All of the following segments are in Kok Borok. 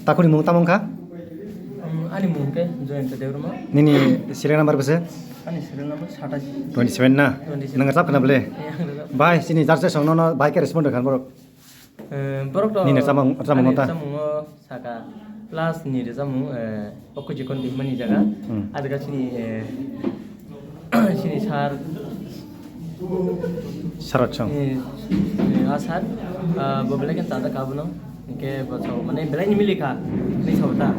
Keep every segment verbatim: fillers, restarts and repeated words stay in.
Takhuni mung tamo wngkha? Hmm, ani mung khe Jayanta Debbarma. Nini serial number bwse? Ani serial number satai. Twenty seven na? Twenty seven. Nang rwchap khna bwle? Eh, ang rwchap. Bai, chini jar se song nono bai khe respond khan borok. Eh, borok to nini rwchapmung, rwchapmung ani ta? Rwchapmungo saka plus ni rwchapmung, eh, Okuchi Kondi himani jaga. Hmm. Adega chini, eh, Sini sir. Sarot song. Eh, eh, ah, sir, ah, bo belai khe tata kabuno. Hingke bo chao, mane belai ni mili kha. Ni chao ta.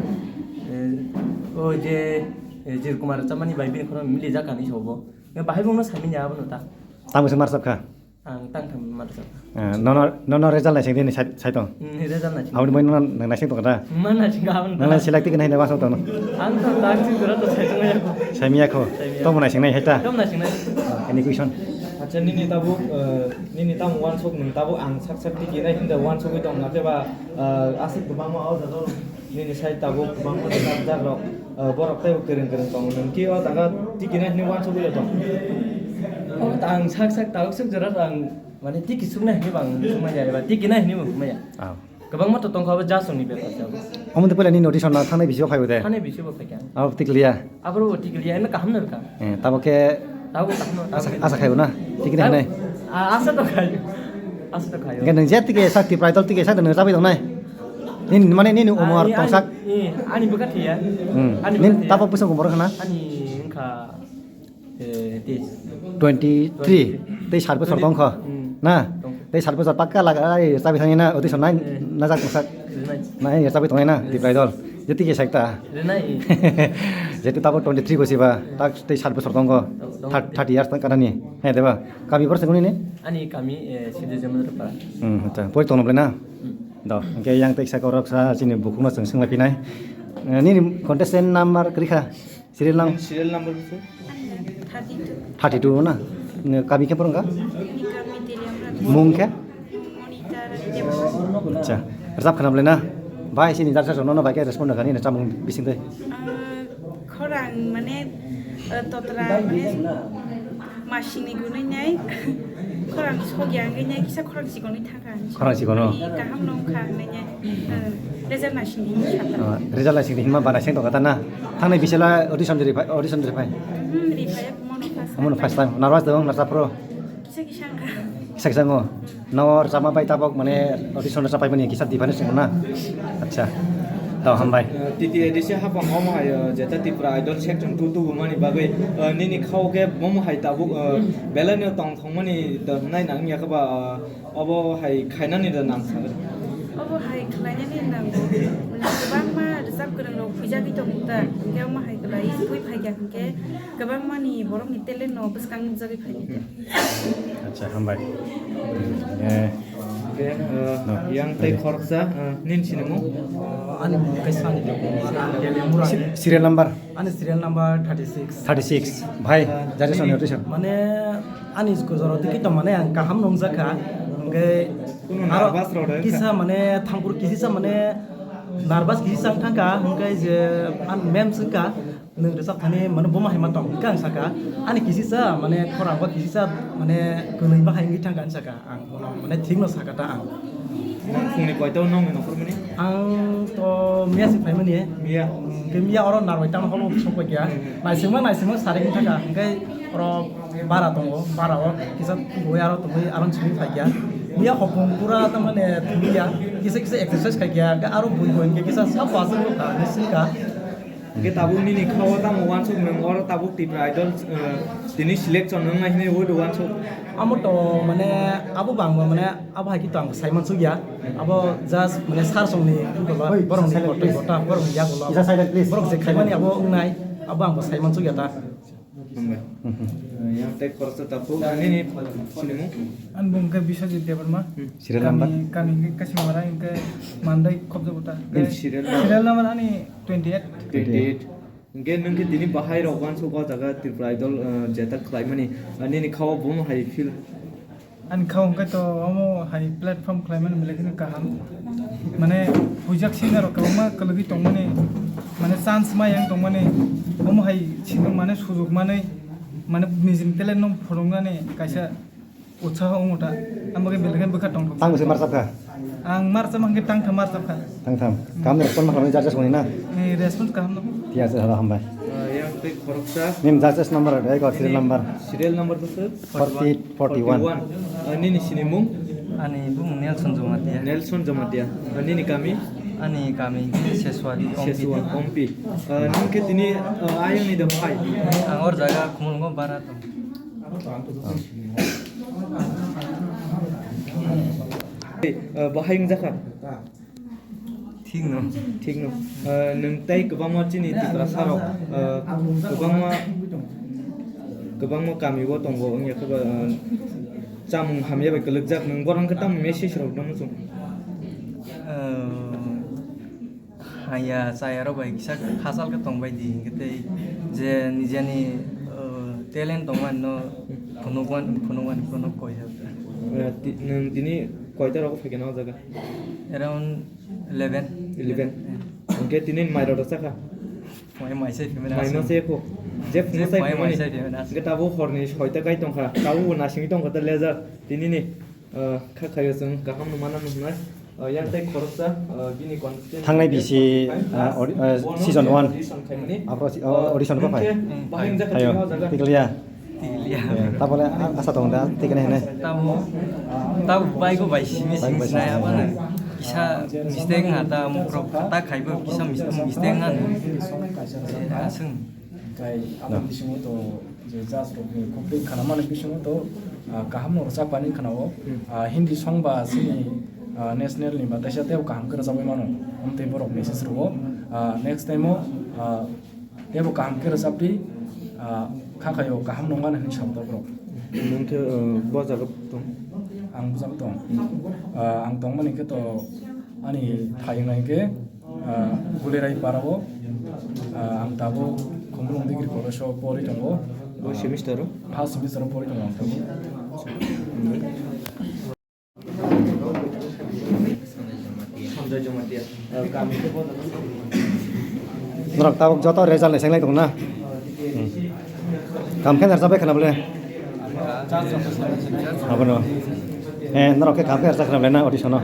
Eh, o je, eh, Jir Kumar chamani bai bini khono mili jak kha ni chao bo. Nge bahai bongno sami nya abono ta. Tamo se marsap kha? Ang tang tham ma rwchap. Ah, nono, nono result naising dini sai, sai tong. Hmm, result naising. Aboni moi nono nang naising tong da. Ma naising aboni. Nang select tiki nai na wasong tong. Ang to tang sing jora to sai tong ya ko. Sai miya ko. Sai miya. Tomo naising nai hai ta. Tom naising nai. Any question? Acha nini tabu, eh, nini tam wansuk nung tabu ang sak sak tiki nai hinda wansuk tong na ba, eh, asik bangma o da do. Nini sai tabuk kwbangma jat jat rok, ah, borok teibo kwrwng kwrwng tongo. Nwng ki o jaga tikina hinwi uansugwi tong? Obo ta ang sak sak tabuk swk jora ang mane tiki suknai hinwi bo ang sukmaya eba tikina hinwi bo sukmaya. Ah. Kwbangma to tongkha obo jasongni bepar se obo. Omo tei puila nini audition na thangnai bisi o phaibo de? Thangnai bisi bo phaikha. Abo tikliya? Aboro bo tikliya, eno kaham no rwkha. Eh, tabo khe tabuk kaham no, tabuk asa, asa khaibo na? Tikina hinai? Ah, asa to khai. Asa to khai. Hingke nwng je tiki sak Tipra Idol tiki sak nwng chabai tongnai? Nini, mane nini umor tongsak? Ani bwkha thwiya. Hmm. Ani bwkha thwiya. Nini tabok bwswk umor wngkha na? Ani wngkha, eh, tis. Twenty three. Tei sat bosor tongkho. Hmm. Na? Tongkho. Tei sat bosor pakka laga, ai, chabai thangni na, audition nai, eh, najak tongsak. Rinai. Nai, chabai tongnai na, Tipra Idol. Jeti ke sakta. Rinai. Jetu tabok twenty three bosiba, tak tei sat bosor tongkho. Tong, tong. Thirty years tang kanani. He, deba. Kami bor senguni ne? Ani kami, eh, Sidu Jamudra Para. Hmm, acha. Pori tongno bole na? Hmm. Do, hingke yang tei saka orok sa chini bukhukno chwng swnglaiphinai. Eh, nini contestant number kwrwi kha? Serial nang? Serial number bwswk? Thirty two. Thirty two na? Nini kami khe phwrwngkha? Nini kami Teliamura. Mung khe? Monita Rani Debbarma. Acha. Rwchap khna bole na? Bai chini jar sa nono bai khe respond khani na chamung bising tei. Ah, khorang mane, eh, totra mane masini gunui nai, khorang sogya wngwi nai, kisa khorang sikonwi thangkha. Khorang sikono? Ani kaham nongkha hinwi nai, eh, result naisingni hinwi sakha. Ah, result naisingni hinma ba naising tongkha ta na? Thangnai bisela audition de riphai, audition de riphai? Mhm, riphai, omono first time. Omono first time. Nervous dong, nervous pro? Kisa kisa wngkha. Kisa kisa ngo? Nao rwchapma bai tabok mane audition rwchappaimani kisa difference tongo na? Acha. Tao hambai. Eh, T T A D C hapang omo hai, eh, jeta Tripura Idol section two tubumani bagwi, eh, nini khao khe bomo hai tabuk, eh, belai no tong thongmani da hwnai nang ya khe ba, eh, obo hai khainani da nang sa. Obo hai khlainani nang. Kwbangma rwchap kwrwng rok phuijagwi tongo ta. Hwnkhe omo hai khlai twi phaikha hwnkhe kwbangmani borokni talent no bwskang nukjagwi phaikha. Acha, hambai. Eh. Oke, eh, no. Yang tei khoroksa, eh, nin sinimung? Ani mung khe Sani Debbarma. Si-, serial number? Ani serial number thirty six. Thirty six. Bhai, eh, jari soni audition. Mane, ani jora dikhi to mane ang kaham nungjakha. Hwnkhe aro nervous rok da kisa mane thangphuru kisa mane nervous kisa wng thangkha, hwnkhe je ang mem swngkha. Nwng rwchap thani mane bomo hai ma tong hwnkhe ang saka, ani kisisa mane khorang o kisisa mane kwnwi bahai wngwi thangkha hinwi saka ang, bono mane thik no saka ta ang. Nwng phungni koita o nongni nongkhormani? Ang to miya se phaimani. Miya? Hwnkhe miya oro narwai tamo holo sok paikha. Naisingma naisingma sari wngkha hwnkhe oro bara tongo, bara o kisa bui aro tongwi aro simi phaikha. Miya hopung pura tamani thwiya, kisa kisa exercise khaikha, hwnkhe aro bui bui hwnkhe kisa sabo aswk nukha hinwi swngkha. Hwnkhe tabuk nini khao tamo uansuk nwng oro tabuk Tripura Idol, eh, tini selection wngnai hinwi ui do uansuk? Amo to mane abo bo ang bo mane abo hai khe to ang bo sai mansuk ya. Abo just mane sir songni borokni kotor kota borokni yagulo. Isa silent, please. Borok je khaimani abo wngnai, abo ang bo sai mansuk ya ta. Hambai. Mhm. Eh, yang tei khoroksa tabuk, nini sinimung? Ani mung khe Biswajit Debbarma. Hmm. Serial number? Kami, kami hwnkhe Kasimara, hwnkhe Mandai Khobjabota. Nini serial number? Serial number ani twenty eight. Twenty eight. Hwnkhe nwng khe tini bahai rok uansuk o jaga Tripura Idol, eh, jeta khlaimani, eh, nini khao bomo hai feel? Ani khao hwnkhe to omo hai platform khlaimani belai kheno kaham. Mane hujak singer rok kwbangma kwlwgwi tongmani, mane chance ma yang tongmani, omo hai sinong mane sujuk manwi, mane nijini talent no phunuknani kaisa utsaho wngwi ta. Amo khe belai khe bwkha tongthok. Tamo se marsapkha? Ang marcha mangke tang tham marcha kha. Tang tham. Kam respond ma khamni judges wngni na? Eh, response kaham no. Thik ase, halo, hambai. Ah, yang tei khoroksa. Nim judges number, eh, ko serial number. Serial number to sir? Forty eight, forty one. Forty one. Ah, nini sinimung? Ani bung Nelson Jamatia. Nelson Jamatia. Ah, nini kami? Ani kami Seswali, Ompi. Seswa, Ompi. Ah, nini ke tini, ah, ayang ni dam hai? Ang or jaga khumulungo bara tong. Eh, eh, bahai wngjakha? Thik no. Thik no. Eh, nwng tei kwbangma chini Tiprasa rok, eh, kwbangma, kwbangma kami o tongo, wngya khe ba, eh, chamung hamya bai kwlwkjak, nwng borok khe tamo message rok no muchung? Eh, Haya, chaya rok bai kisa khachal khe tong bai di, hinkhe tei je nijeni, uh, talent tongmani no phunukmani, phunukmani phunuk koi jak. Eh, ti-, nwng tini koita rogo phaikha na o jaga? Around eleven. Eleven. Eh. Hinkhe tini mai rok chakha? Mai, mai sai phimani. Mai no se kho. Je phunuk sai phimani. Mai sai phimani. Hinkhe tabuk horni soita kai tongkha. Tabuk bo nasingwi tongkha ta lejar. Tini ni Ah, kha khayo chwng kaham no mana hwnwi. Ah, yang tei khoroksa, ah, bini constituency. Thangnai bisi, ah, audi-, ah, season one. Audition khaimani. Abro si-, oh, ah, audition ko phai. Bahai wngjakha. Ayo, tini o jaga. Tikliya. Tikliya. Eh, tabole a-, asa tong da, tikne hene. Tamo, tamo bai go bai simi simi sinai abana. Kisa mistake ha ta, mukrok ta khaibo kisa mis-, mistake ha. Eh, aswng. Kai aboni bisingo to je judge rok ni complete khanamani bisingo to, ah, kaham no rwchapani khana-o. Hmm. Ah, Hindi song ba chini, ah, national ni ba teisa teibo kaham khe rwchapwi mano. Amtwi borok message rwo. Ah, next time o, ah, teibo kaham khe rwchapdi, ah, kha khaio kaham nongmani hinwi sabo borok. Nwng khe, ah, bo jaga tong? Ang bo jaga tong. Ah, ang tongmani khe to ani thai wngnai khe, Ah, Gulirai para o, ah, ang tabuk Khumulwng Degree College o pori tongo. Bo semester o? First semester o pori tongo ang tabuk. Norok tabuk joto result ni senglai tongo na? Hmm. Kam khe narwkha bai khwna bole? Abono. Eh, norok khe kam khe narwkha khwna bole na audition o? Hmm.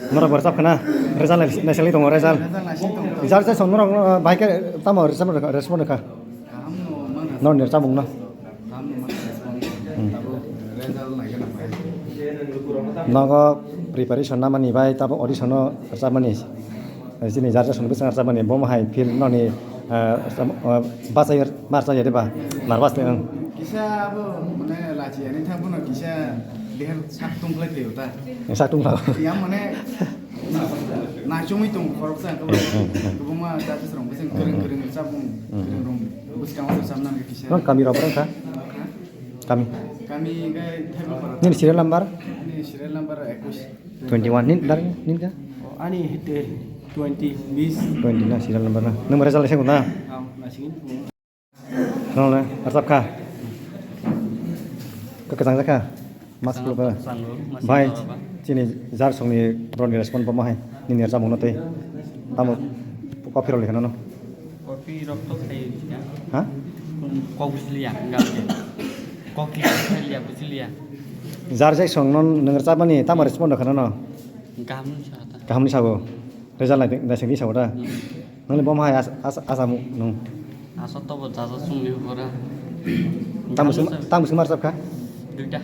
Norok bo rwchap khwna, result nai-, naisingli tongo, result. Result naising tongo. Result se song norok, uh, bahai khe tamo result rwkha, respond rwkha? Kaham no mano. Norok ni rwchapmung no? Kaham no mano result. Hmm. Tabuk result nai gana bai. Nogo preparation namani bai tabo audition no rwchapmani. Chini jar jar song bwswng rwchapmani, bomo hai feel noni, ah, sam-, ah, bachai mar chaya de ba? Nervous le ang. Kisa abo mane lachi ani thang bono kisa deher sak tung khlai teo ta. Sak tung khlai. Yang mane na chumui tung khorok sa ko. Buma ta tis rong bwswng kwrwng kwrwng rwchapmung, kwrwng rong bwskang o rwchapnang kisa. Nang kami rok rang kha? Kami. Kami gai Thaibapara. Nini serial number? Nini serial number ekush. Twenty one, nin, dar, nin ka? Oh, ani hete twenty bis. Twenty na, serial number na. Nwng result naising na? Am, naising. Nong le, rwchap kha? Kha kwchang jakha? Mas klo ba? Bhai, chini jar songni borokni respond bo ma hai? Nini rwchapmung no tei. Tamo, kok phirok lekha no? Kopi rok to khai ya. Ha? Kok bujiliya, enggak ya. Kok ki khai liya, bujiliya. Jar jai song non nang rwchapmani tamo respond khana no? Kaham ni sa ta. Kaham ni sabo. Result nai, nai sengdi sabo da. Hmm. Nang le bom hai as, as, asa mu nung. Asa to bo jaja sung ni bora. Tamo sung, tamo sung mar chap kha? Duita.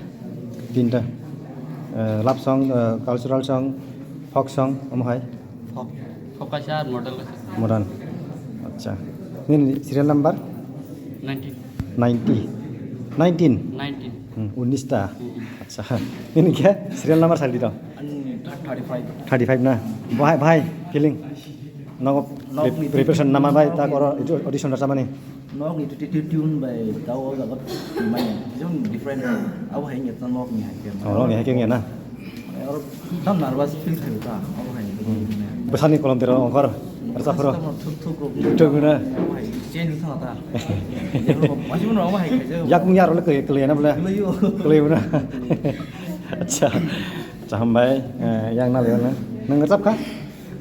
Tinta. Eh, love song, eh, cultural song, folk song, omo hai? Folk, folk kaisa, modern kaisa. Modern. Acha. Nini serial number? Nineteen. Ninety. Nineteen? Nineteen. Hmm, unis ta. Hmm. Acha. Nini khe serial number sal di to? Ani thirty-five. Thirty-five na? Bahai, bahai, feeling? Nogo pre-, preparation nama bai, ta koro audition rwchapmani? Nok ni tu-, tu-, tune bai tao o jaga manya, jemon different, abo hai wngya ta nok ni hai khe. Oh, nok ni hai khe wngya na? Aro tam nervous feel khayo ta, abo hai. Hmm. Bwsani kolom tero ongkhor, rwchap phoro. Tam thuk thuk rok. Thuk thuk na? Abo hai, change wngkha ta. Masi bono abo hai khaijak. Yakung yaro le kwlwi, kwlwi na bole? Kwlwi o. Kwlwi o na? Acha. Acha, hambai, eh, yang na le na. Nang rwchap kha?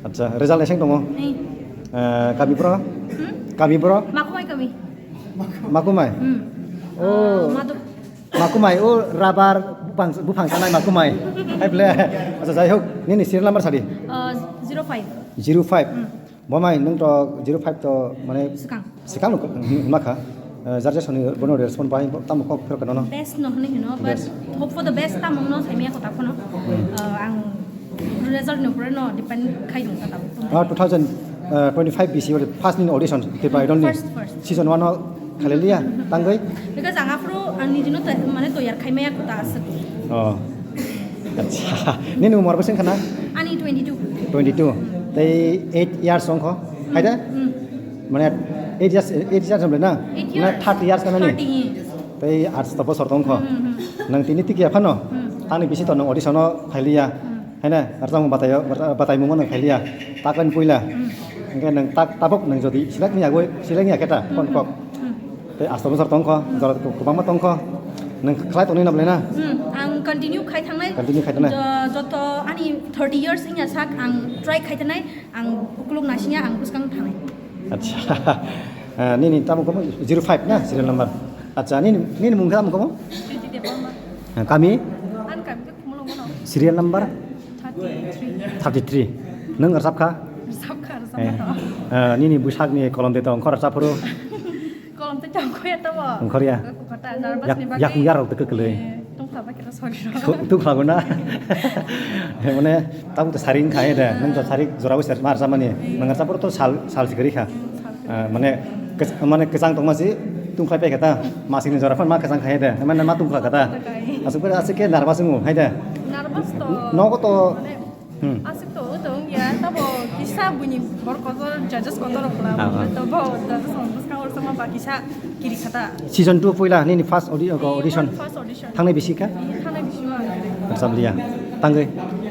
Acha, result eseng tongo? Ni. Eh, kami bro? Hmm? Kami bro? Makhumai kami. Makumai? Hmm. Oh. Ah, Madhu- Makumai, oh, rubber buphang, buphang tanai Makumai. Hai ble. Acha, jai hok, nini serial number sadi? Ah, zero five. Zero five. Hmm. Bomai, nung to zero five to, mane, Swkang. Swkang no, hmm, ma kha. Eh, jar jar soni bono respond bai, tamo kok phirok no. Best no hwnwi hino, but Best. Hope for the best tamo no saimaya kota phano. Hmm. Ah, ang result no pura no depend khai dong ta tamo. Ah, two thousand twenty-five B C o first ni audition, Tripura Idol ni. First, first. Season one o khaliliya, tangwi? Because ang aphuru ang nijino to, mane toyar khaimaya kota aswk. Oh. Acha. Nini umor bwswng khana? Ani twenty-two. Twenty-two. Tei eight years wngkho. Hai da? Hmm. Mane eight years, eight years wngkha na? Eight Mane years. thirty years khana ni? Thirty. Tei asto bosor tongkho. Hmm, hmm, hmm. Nang tini tiki phano? Hmm. Ani bisi to nang audition o khailiya. Hmm. Hai na? Arjang batayo, batai mungma nang khailiya. Taklan puila. Hmm. Hingke nang tak tabok nang jodi select ni agoi, select ni aketa, Hmm, kon hmm. kok. Hmm. Tei asto bosor tongkho, jora kwbangma tongkho. Nwng khlai tongnai na belai na? Hmm, ang continue khai thangnai. Continue khai thangnai. Jo-, joto ani thirty years wngya sak ang try khai thangnai, ang ukuluk nasingya ang bwskang thangnai. Acha. Eh, nini tamo komo zero five na serial number. Acha, nini, nini mung tamo komo? Priti Debbarma. Eh, kami? An kami ke Khumulwng no. Serial number? Thirty-three. Thirty-three. Nwng rwchap kha? Rwchap kha, rwchap Eh, kha. Eh, nini bwsakni kolom de tong khor rwchap phuru? Kolom tei tangkhoya tamo. Tangkhoya? Kota nervous Yak-, ni bagwi. Yakung yarok tei kwklwi. Eh, tungkha ba kira sorry. Tu-, tungkha bo na? Mane, tabuk to sari wngkha, eh, de. Nwng to sari jora bo ser mar samani. Nwng rwchap phuru to sal, sal sikari kha. Hmm, sal sikari. Eh, mane, kech-, mane, kwchang tongma si, tungkhlai pai kha ta. Masini jora phano ma kwchang kha, eh, de. Mane, ma tungkha kha ta. Tungkha kha, eh. Asuk khe, asuk khe nervous wngo, hai de. Nervous to. Nogo to. Mane, Hmm. Aswk to, o to wngya, tabo kisa buini borok kotor, judges kotor rok la, Ah, ah. Tabo judges rok bwskang rok sama ba kisa kiri khata. Season two puila nini first audi-, Ni audition. First audition. Thangnai bisi kha? Thangnai bisi ma. Rwchap liya. Tangwi?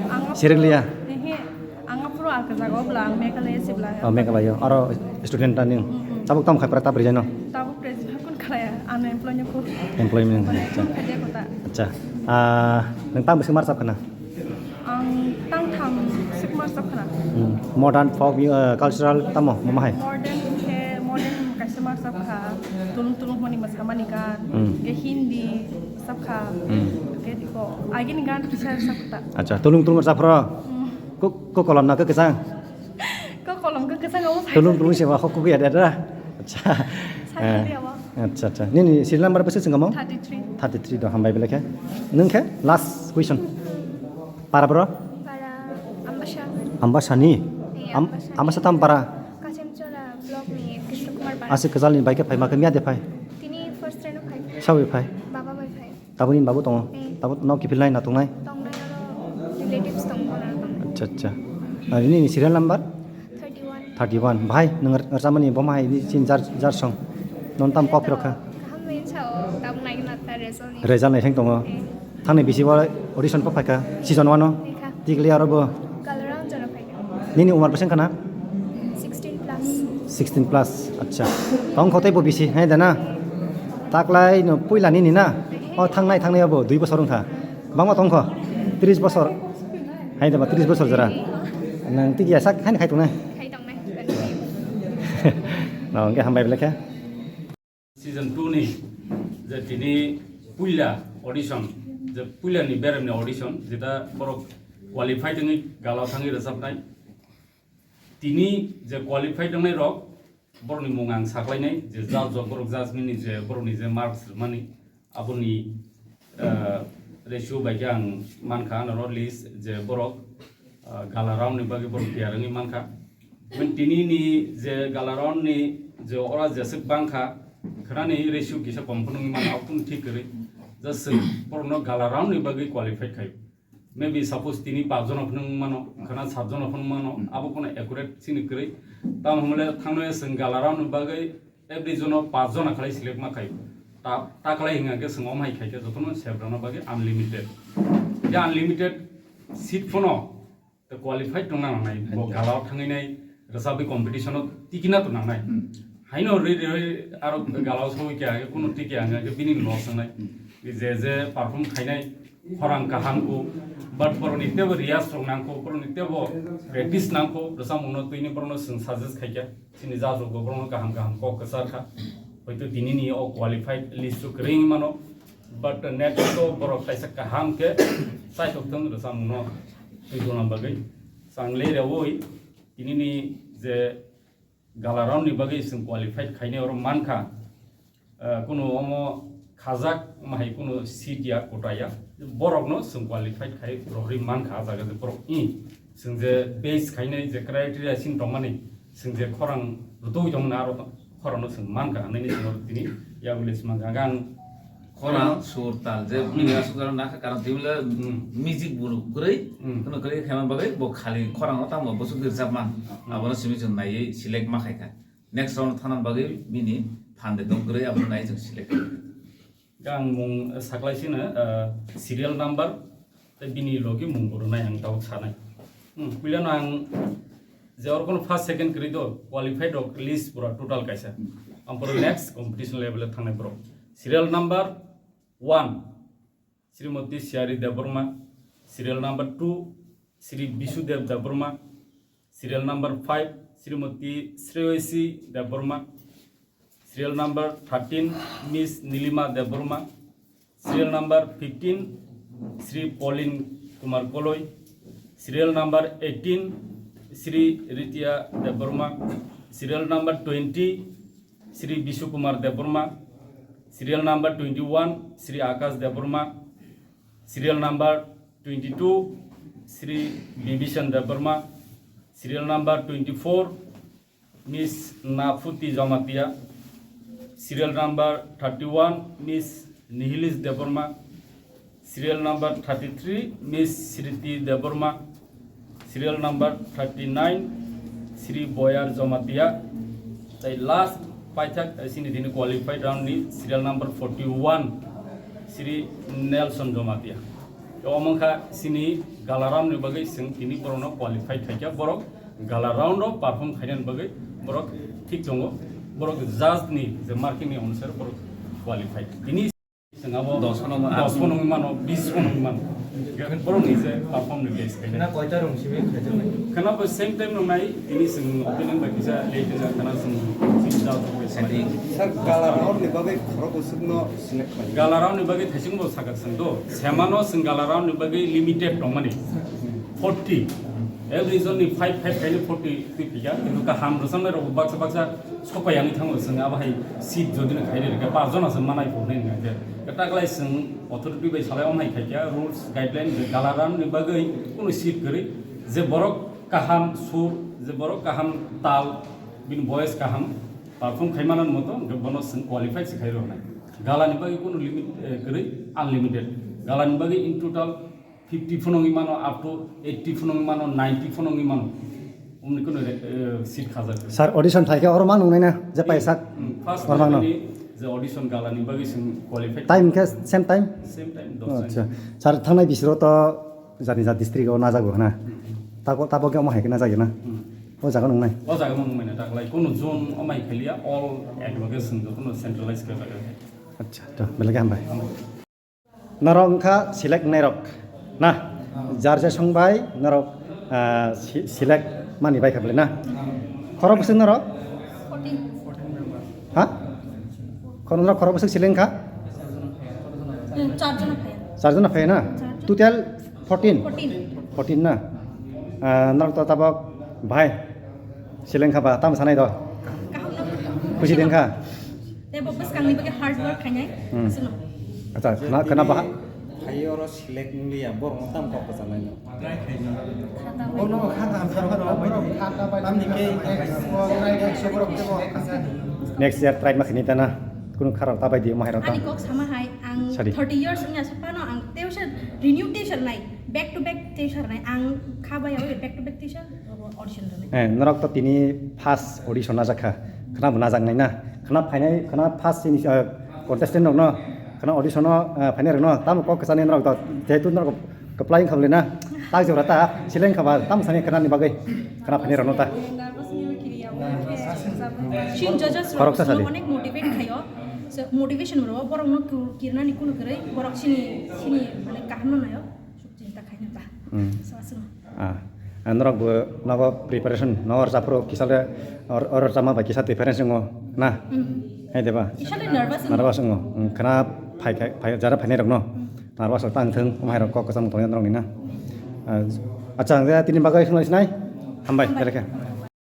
Ang Serek liya? Ehe, ang aphuru ang kwjago bwla, ang Meghalaya se bwla. Oh, Meghalaya. Aro student ta ning. Hmm, hmm. Tabuk tamo khai pra ta brijano? Tabuk present hakun khalaya, unemployed no ko. Employment. Acha. Khaja kota. Acha. Ah, nwng tamo bisi mar chap khana? Ang tangtham sik mar chap khana. Hmm. Modern, folk, uh, cultural tamo, mama hai? Modern khe, modern kaisa mar chap kha. Tulung tulung hwnwi mwsamani gan. Hmm. Khe Hindi chap kha. Hmm. Khe diko, agini gan kisa chap kha. Acha, tulung tulung chap phro? Hmm. Ko, ko kolom na ko kwchang? Ko kolom ko kwchang abo. Tulung tulung se ba hok ko ya da da. Acha. Cycle Eh, dia ba. Acha, acha. Nini serial number bwswk chwngamo? Thirty-three. Thirty-three do, hambai belai khe. Nwng khe last question. Para bro? Para Ambasa. Ambasa ni? Eh, Am-, Ambasa ni. Ambasa tam para? Kasimchora block ni Krishna Kumar Bara. Aswk kwchal ni bai khe phai ma khe miya de phai? Tini first train o phai. Sawi phai? Baba bai phai. Taboni babu tongo? Eh. Tabo no kiphil nai na tongnai? Tongnai aro relatives tongo na tongnai. Acha, acha. Ari nini serial number? Thirty-one. Thirty-one. Bhai, nwng rwchapmani bo ma hai di sin jar, jar song. Non tam kok phirok kha? Kaham bai sao, tabuk nai na ta result ni. Result nai thang tongo. Eh. Thangni bisi bo audition pha phaikha, season one o. Phaikha. Tikli aro bo. Kalorang jora phaikha. Nini umar bwswng khana? Sixteen plus. Sixteen plus, acha. Tong khotai bo bisi, hai da na? Taklai no puila nini na? O thangnai, thangnai abo dui bosor wngkha. Bangma tongkho? Tris bosor. Hai da ba tris bosor jora. Nang tiki ya sak hai khai tongnai. Khai tongnai. No, hwnkhe hambai belai khe. Season two ni je tini puila audition, je puila ni berem ni audition, jeta borok qualified wngwi gala thangwi rwchapnai. Tini je qualified wngnai rok, borok ni mung ang saklainai, je judge rok, borok judge mini je borok ni je marks rwmani, aboni, eh, ratio bai khe ang mankha, ano list je borok, eh, gala round ni bagwi borok tiyar wngwi mankha. Tini ni je gala round ni je ora jeswk bangkha, khwnani ratio kisa kom phano wngwi mano, aboni thik kwrwi. Just borokno gala round ni bagwi qualified khai. Maybe suppose tini pach jona phano wng mano, khana sat jona phano wng mano, abo kono accurate chini kwrwi. Tamo hwnle thangnai chwng gala round ni bagwi every jono pach jona khalai select ma khai. Ta, ta khlai hwnga khe chwng omo hai khai khe jotono sep rwna bagwi unlimited. Je unlimited seat phano te qualified tongna nangnai, bo Acha. Gala o thangwi nai, rwchabwi competition o tikina to nangnai. Hmm. Haino rwi rwi aro gala o sogwi khe age kuno tiki ang khe bini loss wngnai. Hmm. Je je perform khainai khorang kaham ko, but boroni tebo riyaz rok nang ko, boroni tebo practice nang ko, rwchapmung no twini borokno chwng suggest khai kha. Chini judge rok bo borokno kaham kaham kok kwchar kha. Hoito tinini o qualified list o kwrwi wngwi mano, but next o borok kaisa kaham khe chaithok thung rwchapmungno twi tongna bagwi. Chwng le rwui tinini je gala round ni bagwi chwng qualified khainai oro mankha, ah, kunu omo khajak mahai kunu seat ya kota ya, borokno chwng qualified khai rohorwi mankha. Ah jaga je borok i chwng je base khainai je criteria sini tongmani, chwng je khorang rwtwi tongmani aro khorangno chwng mankha, hwnwi chwng tini yagulis mankha. Ang Khorang, sur, tal, je Hmm. bini aswk jora nakha, karon twi bwle Hmm. music bo kwrwi, Hmm. kheno kwrwi khaima bagwi bo khali khorang o tamo bwswk rwchap man. Hmm. Abono simi chwng naiwi select ma khaikha. Next round thana bagwi bini phan de dong kwrwi abono naiwi chwng select khaikha. Ang mung saklai sino, ah, serial number tei bini logi mung bo rwnai ang tabuk sanai. Hmm, puilano ang je oro kono first, second kwrwi do, qualified rok list pura total kaisa. Ang pura next competition level e thangnai borok. Serial number one, Srimoti Siyari Debbarma. Serial number two, Sri Bisudev Debbarma. Serial number five, Srimoti Sreyasi Debbarma. Serial number thirteen, Miss Nilima Debbarma. Serial number fifteen, Sri Pauline Kumar Koloi. Serial number eighteen, Sri Ritia Debbarma. Serial number twenty, Sri Bishu Kumar Debbarma. Serial number twenty-one, Sri Akash Debbarma. Serial number twenty-two, Sri Bibishan Debbarma. Serial number twenty-four, Miss Nafuti Jamatia. Serial number thirty-one, Miss Nihilis Debbarma. Serial number thirty-three, Miss Sriti Debbarma. Serial number thirty-nine, Sri Boyar Jamatia. Tei last paithak, eh, sini tini qualified round ni serial number forty-one, Sri Nelson Jamatia. Omo wngkha sini gala round ni bagwi chwng tini borokno qualified khaikha. Borok gala round o perform khainani bagwi borok thik tongo. Borok judge ni je marking ni onusare borok qualified. Tini Chwng abo dos phano wngmano, dos phano wngmano, bis phano wngmano. Borokni je perform ni base khe. Na koita rung simi khaijak nai? Khana bo same time rung nai, tini chwng opening bai kisa late jak khana chwng sini jao thok bai sanai. Sir, gala round ni bagwi khorok usukno select khlai. Gala round ni bagwi thaising bo sakha chwng do. Semano chwng gala round ni bagwi limited tongmani. Forty. Every zone ni five, five khaini forty twi phikha. Kintu kaham rwchapnai rok baksa baksa sopai ani thango chwng abo hai seat jodi no khairi rwkhe pa jona se manai phunai nangkhe. Taklai chwng authority bai salai omhai khaikha rules guideline je gala round ni bagwi kunu seat kwrwi je borok kaham sur je borok kaham tal bini voice kaham perform khai manani moto hwnkhe bono chwng qualified se khai rwnai. Gala ni bagwi kunu limit, eh, kwrwi unlimited. Gala ni bagwi in total fifty phano wngwi mano, up to eighty phano wngwi mano, ninety phano wngwi mano. Omni kono re-, eh, seat khajak. Sir, audition phaikhe oro mang nungnai na, je pai sak? Hmm, first oro mang no. Ni je audition gala ni bagwi chwng qualified. Time khe same time? Same time, dos. Acha. Sir, thangnai bisiro to jani ja district o najago hana. Hmm. Tabo, tabo khe omo hai khe najagyo na? Hmm. O jaga nungnai? O jaga nungnai na taklai. Kono zone omai khaliya, all advocates chwng jotono centralize khe jaga. Acha, to, belai khe hambai. Norok wngkha select nairok na, jar jesong bai norok, ah, si-, select mani bai kha bwle na. Khorok bwswk norok? Fourteen. Ha? Khorok norok khorok bwswk select wngkha? Hmm, char jona phaiya. Char jona phaiya na? Char jona. Total fourteen? Fourteen. Fourteen na? Ah, norok to tabok bhai select wngkha ba, tamo sanai do? Kaham na. Khusi de wngkha? Tei bo bwskangni bagwi hard work khainai. Hmm. Aswkno. Acha, khna, khna baha. Phai oro select wngya, borokno tamo kok kwchanai no. Khata bai. Bono khata hamsaro khata bai. Tamni ke next, next year try ma khini tana. Kunu khara ta bai di, mahai rok ta. Ani kok sama hai, ang Sadi. Thirty years wngya sa phano ang tuition, renew teacher nai, back to back teacher nai, ang kha bai back to back teacher. Audition rwnai. Eh, norok to tini first audition najak kha. Khna bo najak nai na. Khna phainai, khna first ini, eh, contestant rok no. Khna audition no, eh, phainai rok no. Tamo kok kwchani norok to. Jehetu norok kwplai wngkha bwle na. Tak jora ta, seleng kha ba, tamo sani khna ni bagwi. Khna phainai rok no ta. Sini judges rok Khoroksa sadi. Onek motivate khayo. So, motivation rok borok no kirnani kunu kwrwi, borok sini, sini mane kaham no nayo. Suk chinta khaina ta. Hmm. So, aswk. Ah, ah, norok bo nogo preparation, nogo rwchapro kisa le or, or rwchapma bai kisa difference wngo. Na? Hai deba? Nervous wngo. Khana phai jara phainai rokno nervous rok tang thung, omhai rok kok kwchang tongnai norokni na. Acha, tini bagwi swnglai sinai. Hambai, hambai.